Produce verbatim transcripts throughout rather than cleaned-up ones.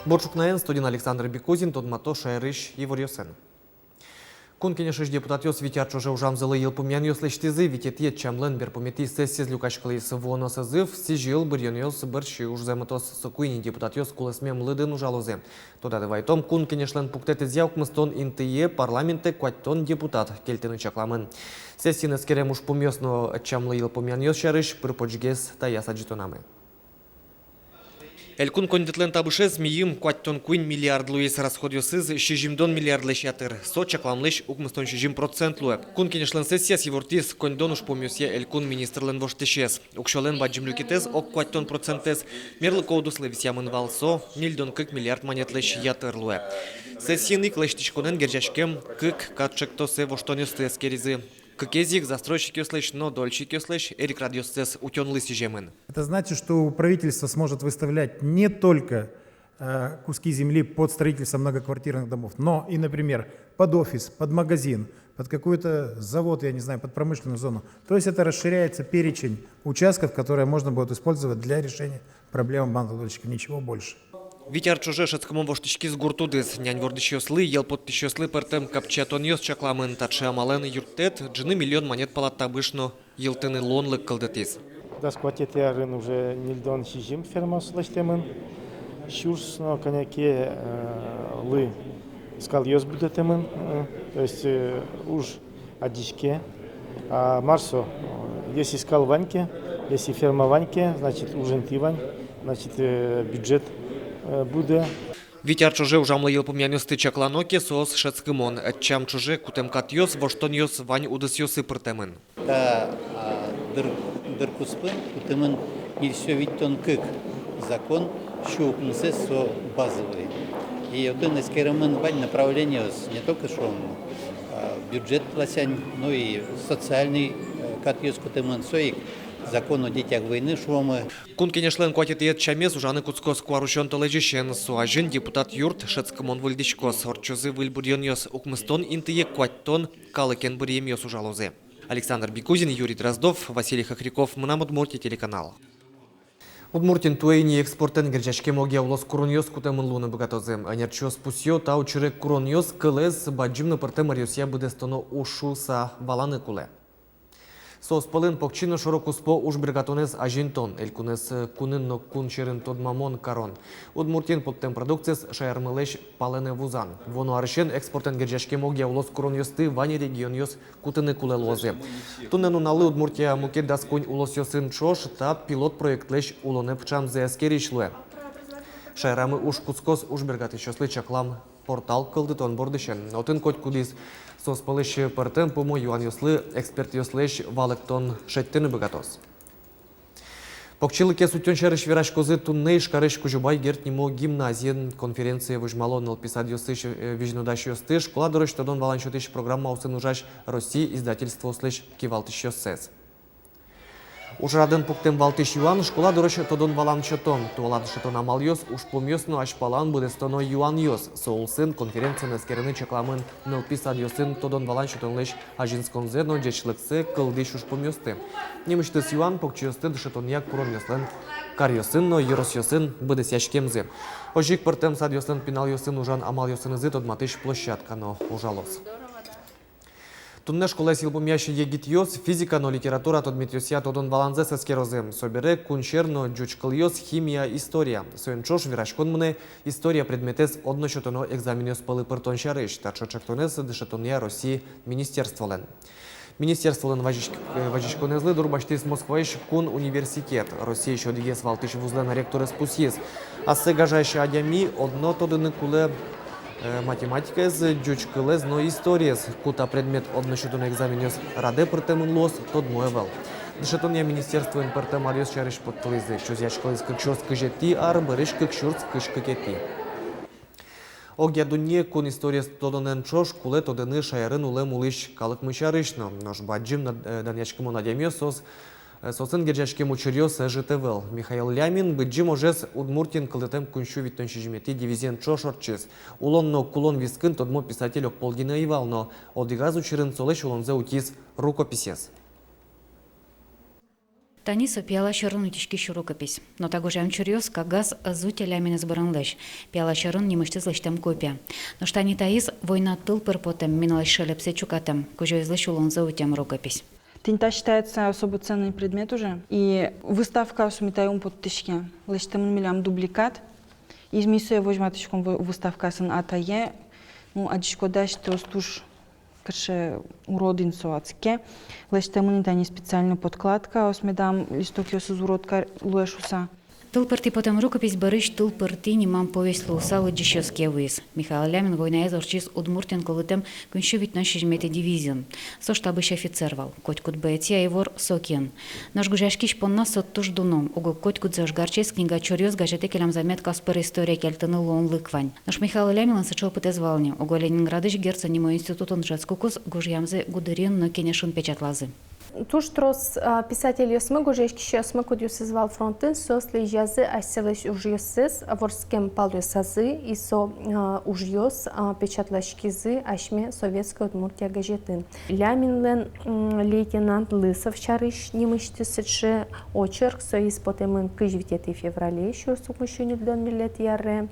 Бур ӵукнаен, студиын Александр Бекузин, тодмато шаерысь иворъёсын. Кун Кенешысь депутатъёс вить ар ӵоже ужамзылы йылпумъянъёс лэсьтӥзы. Витетӥ ӧтчамлэн берпуметӥ сессиез люкаськылӥз. Вуоно созыв сӥзьыл быръёнъёс бӧрсьы ужзэ мытоз. Соку ини депутатъёс кулэсмем лыдын ужалозы. Тодады вайытом, Кун Кенешлэн пуктэтэзъя укмыстон интые парламентэ куатьтон депутат кельтыны чакламын. Сессиын эскерем ужпумъёс но ӧтчамлы йылпумъянъёс сярысь пыр-почгес таяз адӟытонамы. Элькун коньдэтлэн табышез мийым куатьтон куинь миллиард луиз, расходъёсыз сизьымдон миллиардлэсь ятыр. Со чакламлэсь укмыстон сизьым процент луэ. Кун Кенешлэн сессияз ивортӥз коньдон ужпумъёсъя элькун министрлэн воштӥсез. Уксёлэн бадӟым люкетэз, ог куатьтон процентэз, мерлыко удыслы висъямын вал. Со ньыльдон кык миллиард манетлэсь ятыр луэ. Сессиын ик лэсьтӥськонэн герӟаськем кык кат ӵектосэ воштонъёсты эскеризы. Кыкез ик застройщикъёслэсь но дольщикъёслэсь эрикрадъёссэс утёнлы сӥземын. Это значит, что правительство сможет выставлять не только э, куски земли под строительство многоквартирных домов, но и, например, под офис, под магазин, под какой-то завод, я не знаю, под промышленную зону. То есть это расширяется перечень участков, которые можно будет использовать для решения проблемы банкротства, ничего больше. Вить ар ӵоже шӧдскымон воштӥськиз гурт удыс. Нянь вордӥсьёслы, йӧл поттӥсьёслы пӧртэм капчиятонъёс чакламын. Таӵе амалэн юрттэт ӝыны миллион манет пала табыш но йылтыны луонлык кылдытӥз. Дас куатетӥ арын уже ньыльдон сизьым фермаос лэсьтэмын. Сюрс но кӧня ке, э, лы скалъёс будэтэмын, э, то есть, э, уж адӟиське. А мар со, э, если скал вань ке, если ферма вань ке, значит, уж инты вань, значит, э, бюджет, э, будэ. Вить ар ӵоже ужамлы йылпумъянъёсты чаклано ке, соос шӧдскымон. Ӧтчам ӵоже кутэм катъёс, воштонъёс вань удысъёсы пыртэмын. Та, а, дыр, дыр куспын кутэмын ньыльсё витьтон кык закон, сю укмысэз со базовый. И отын эскеремын вань направлениос, не только, шуом, а, бюджет ласянь, но и социальный, э, катъёс кутэмын, со ик закон о детях войны, шуомы. Кун Кенешлэн куатетӥ ӧтчамез ужаны кутскоз куарусён толэзьысен. Со азьын депутат юрт шӧдскымон выльдӥськоз. Ортчозы выль быръёнъёс: укмыстон интые куатьтон калыкен быръемъёс ужалозы. Александр Бекузин, Юрий Дроздов, Василий Хохряков, «Мынам Удмуртие» телеканал. Удмуртиын туэ ини экспортэн герӟаськем огъя улос куронъёс кутэмын луыны быгатозы. Ӧнерчиос пусъё, та учыре куронъёс кылэз бадӟым но пӧртэм ӧръёсъя быдэстоно уж шуыса валаны кулэ. Соос пӧлын покчи но шоро-куспо уж бергатонэз азинтон, элькунэз кунын но кун сьӧрын тодмамон карон, Удмуртиын поттэм продукциез шаермылэсь палэнэ вузан. Вуоно арысен экспортэн герӟаськем огъя улос куронъёсты вань регионъёс кутыны кулэ луозы. Туннэ нуналлы Удмуртия мукет дас куинь улосъёсын ӵош та пилот проектлэсь улонэ пыӵамзэ эскерись луэ. Шаерамы уж кутскоз уж бергатӥсьёслы чаклам портал кылдытон бордысен. Отын котькудӥз соос пӧлысь пӧртэм пумо юанъёслы экспертъёслэсь валэктон шедьтыны быгатоз. Покчилыкез утён сярысь вераськозы туннэ Ижкарысь Кузебай Герд нимо гимназиын. Конференцие возьмало нылпи садъёсысь, э, визьнодасьёсты, школа дорысь тодон-валан сётӥсь программаосын ужась Россиысь издательствоослэсь кивалтӥсьёссэс. Ужрадын пуктэм валтӥсь юан — школа дорысь тодон-валан сётон. Туала дышетон амалъёс, ужпумъёс но азьпалан быдэстоно юанъёс. Со улсын конференциын эскерыны чакламын нылпи садъёсын тодон-валан сётонлэсь азинсконзэ но ӟечлыксэ кылдӥсь ужпумъёсты. Нимысьтыз юан — покчиосты дышетонъя куронъёслэн каръёсын но ёросъёсын быдэсъяськемзы. Озьы ик пӧртэм садъёслэн пиналъёсын ужан амалъёсынызы тодматӥсь площадка но ужалоз. Туннэ школаез йылпумъясь егитъёс физика но литература тодметъёсъя тодон-валанзэс эскерозы. Собере кунсьӧр но ӟуч кылъёс, химия, история. Соин ӵош вераськон мынэ история предметэз одно сётоно экзаменъёс пӧлы пыртон сярысь. Таӵе ӵектонэз дышетонъя Россиысь министерстволэн. Министерстволэн вазиськ-, э, вазиськонэзлы дурбасьтӥз Москваысь кун университет. Россиысь одӥгез валтӥсь вузлэн ректорез пусйиз: ассэ гажась адями одно тодыны кулэ, э, математикаез, ӟуч кылэз но историез. Ку та предмет одно сётоно экзаменъёс радэ пыртэмын луоз, тодмо ӧвӧл. Дышетонъя министерствоын пӧртэм аръёс сярысь поттылӥзы. Чузъяськылӥз кык сюрс кызетӥ ар, бӧрысь кык сюрс кызь кыкетӥ. Огъя дунне кун историез тодонэн ӵош кулэ тодыны шаерын улэм улӥсь калыкмы сярысь но. Нош бадӟым на-, э, данъяськымон адямиос соос, э, соосын герӟаськем учыръёс ӧжыт ӧвӧл. Михаил Лямин Быдӟым ожез Удмуртиын кылдытэм куинь сю витьтон сизьыметӥ дивизиен ӵош ортчиз. Улон но кулон вискын тодмо писатель огпол гинэ ӧй вал, но одӥгаз учырын солэсь улонзэ утиз рукописез. Тани со пияла сьӧрын утиськись рукопись. Но та гожъям чуръёс кагаз ӧз утё Ляминэз быронлэсь. Пияла сьӧрын нимысьтыз лэсьтэм копия. Нош тани таиз война тыл пыр потэм миналэсь шелепсэ чукатэм, кузёезлэсь улонзэ утем рукопись. Тӥни та считается особо ценный предмет уже. И выставкаосы ми тае ум поттӥське. Лэсьтэмын милям дубликат. И ми сое возьматӥськом вы-, выставкаосын, а тае, ну, адӟиськоды, асьтэос, туж кыӵе уродын со адске. Лэсьтэмын ини тани специальной подкладкаос, медам листокъёсыз урод кар-, луэ шуыса. «Тыл пыртӥ потэм рукопись» бӧрысь «Тыл пыртӥ» нимам повесть луыса лыдӟисьёс ке вуиз. Михаил Лямин войнаез ортчиз Удмуртиын кулытэм куинь сю витьтон сизьыметӥ дивизиын. Со штабысь офицер вал. Котькуд боецъя ивор со киын. Нош гожъяськись понна со туж дуно. Уго котькудзэ ожгарчиз книга чуръёс, газетэ келям заметкаос пыр история кельтыны луонлык вань. Нош Михаил Ляминлэн сыӵе опытэз вал ни. Уго Ленинградысь Герцен нимо институтын дышетскыкуз гожъямзэ гудыриын но кенешын печатлазы. Туж трос, а, писательёсмы, гожъяськисьёсмы, кудъёсыз вал фронтын, соос лэзьязы асьсэлэсь ужъёссэс вордскем палъёсазы, и со, а, ужъёс, а, печатласькизы асьме «Советская Удмуртия» газетын. Ляминлэн, м, лейтенант Лысов сярысь нимысьтыз сыӵе очерк, соиз потэмын кызь витетӥ феврале сюрс укмыс сю ньыльдон ньылетӥ аре.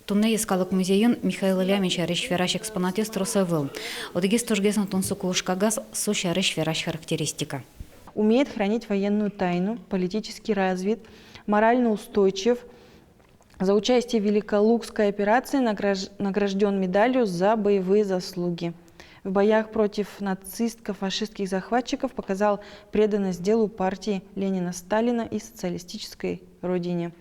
Туннэ Йӧскалык музейын Михаил Лямин сярысь верась экспонатъёс трос ӧвӧл. Одӥгез тужгес но тунсыко уж кагаз — со сярысь верась характеристика. Умеет хранить военную тайну, политически развит, морально устойчив, за участие в Великолукской операции награж-, награждён медалью «За боевые заслуги». В боях против нацистско-фашистских захватчиков показал преданность делу партии Ленина, Сталина и социалистической родине.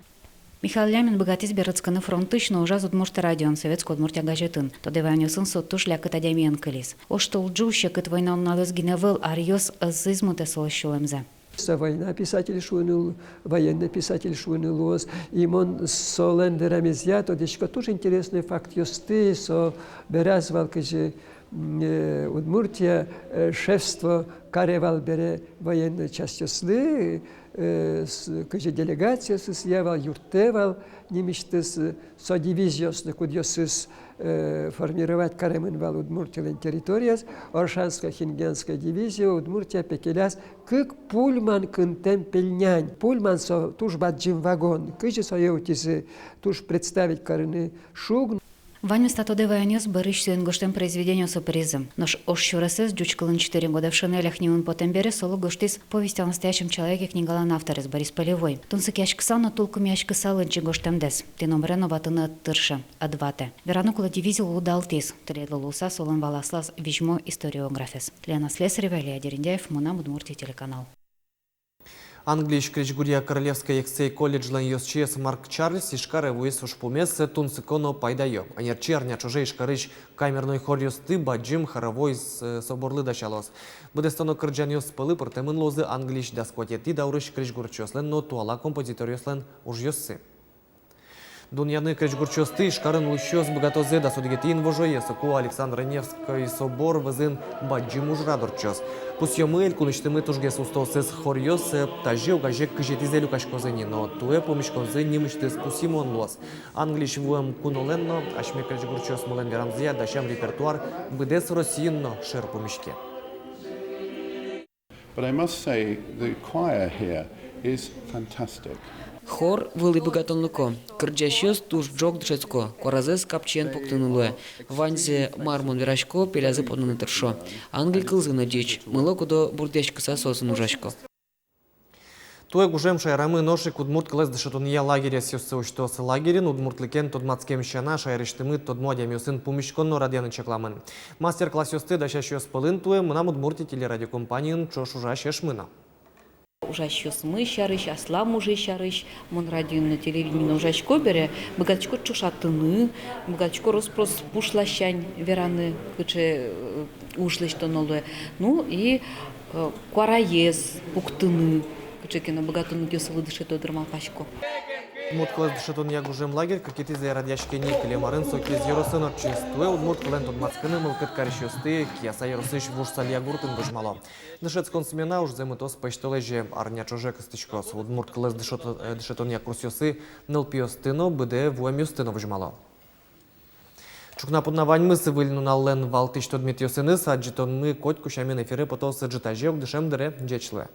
Михаил Лямин быгатӥз берытскыны фронтысь но ужаз «Удмурт радион», «Советская Удмуртия» газетын. Тодэ ваёнъёсын со туж лякыт адямиен кылиз. Оштолчи секыт война нуналъёс гинэ ӧвӧл, аръёс ӧз сизьымтэ солэсь сюлэмзэ. Со война писатель шуыны лу-, военный писатель шуыны луоз. И мон солэн верамезъя тодӥсько туж интересной фактъёсты. Со вераз вал, кызьы, м, э, Удмуртия, э, шефство каре вал бере военной частьёслы, э, с-, кызьы делегациосыз сӥя вал, юрттэ вал нимысьтыз, э, со дивизиослы, кудъёсыз, э, формировать каремын вал Удмуртилэн территорияз. Оршанско-Хингенская дивизия Удмуртия пекеляз кык пульман кынтэм пельнянь. Пульман — со туж бадӟым вагон. Кызьы сое утизы, туж представить карыны шуг. Ваньмыз та тодэ ваёнъёс бӧрысь соин гожтэм произведениосы пыризы. Нош «Ош сюресэз» ӟуч кылын «Четыре года в шинелях» нимын потэм бере солы гожтӥз «Повесть о настоящем человеке» книгалэн авторез Борис Полевой. Тунсыкъяськыса но тулкымъяськыса лыдӟи гожтэмдэс. Тӥ номыре но ватыны ӧд тырше, ӧд ватэ. Вераны кулэ, дивизилы удалтӥз. Тӥледлы луыса солэн вал аслаз визьмо историографез. Лена Слесарева, Илья Дерендяев, «Мынам Удмуртие» телеканал. Англиысь крезьгуръя Королевской Эксэй колледжлэн ёзчиез Марк Чарльз Ижкаре вуиз ужпумез тунсыко но пайдаё. Ӧнерчи арня ӵоже Ижкарысь камерной хоръёсты бадӟым хоровой с-, соборлы дасялоз. Быдэстоно кырӟанъёс пӧлы пыртэмын луозы Англиысь дас куатетӥ даурысь крезьгурчиослэн но туала композиторъёслэн ужъёссы. Дунъяны крезьгурчиосты Ижкарын улӥсьёс быгатозы. Дас одӥгетӥ инвожое соку Александро-Невской собор вӧзын бадӟым ужрад ортчоз. Пусъёмы, элькунысьтымы тужгес устоосыз хоръёс, э, тазьы огазе кызетӥзэ люкаськозы ни, но туэ пумиськонзы нимысьтыз пусйымон луоз. Англиысь вуэм кунолэн но асьме крезьгурчиосмылэн верамзыя, дасям репертуар быдэс Россиын но шер пумиське. But I must say, the choir here is fantastic. Хор вылӥ быгатонлыко. Кырӟасьёс туж ӝог дышетско, куаразэс капчиен пуктыны луэ. Ваньзэ, мар мон верасько, пелязы поныны тыршо. Англи кылзы но ӟеч, мыло-кыдо бурдъяськыса соосын ужасько. Туэ гужем шаерамы нош ик удмурт кылэз дышетонъя лагерь ӧсъёссы усьтоз. Лагерьын удмуртлыкен тодматскем сяна, шаерысьтымы тодмо адямиосын пумиськон но радъяны чакламын. Мастер-классъёсты дасясьёс пӧлын туэ «Мынам Удмуртие» телерадиокомпаниын ӵош ужась эшмы но. Ужасьёсмы сярысь, аслам ужез сярысь мон радиоын но, телевидениын но ужасько бере, быгатӥсько ӵошатыны, быгатӥсько рос-прос пуш ласянь вераны, кыӵе, э, уж лэсьтоно луэ. Ну и, э, куараез пуктыны, кыӵе ке но быгатонлыкъёсылы дышето дыр, малпасько. Удмурт кылэз дышетонъя гужем лагерь кыкетӥзэ радъяське ни. Кылем арын со Кез ёросын ортчиз. Туэ удмурт кылэн тодматскыны мылкыд карисьёсты Кияса ёросысь Вуж Салья гуртын возьмало. Дышетскон смена ужзэ мытоз пӧсьтолэзе, арня ӵоже кыстӥськоз. Удмурт кылэз дышето-, э, дышетонъя курсъёсы нылпиосты но, быдэ вуэмъёсты но возьмало. Ӵукна понна ваньмыз. Выль нуналлэн валтӥсь тодметъёсыныз адӟытонмы котьку сямен эфире потоз ӝытазе укмыс дышем дыре. Ӟеч луэ.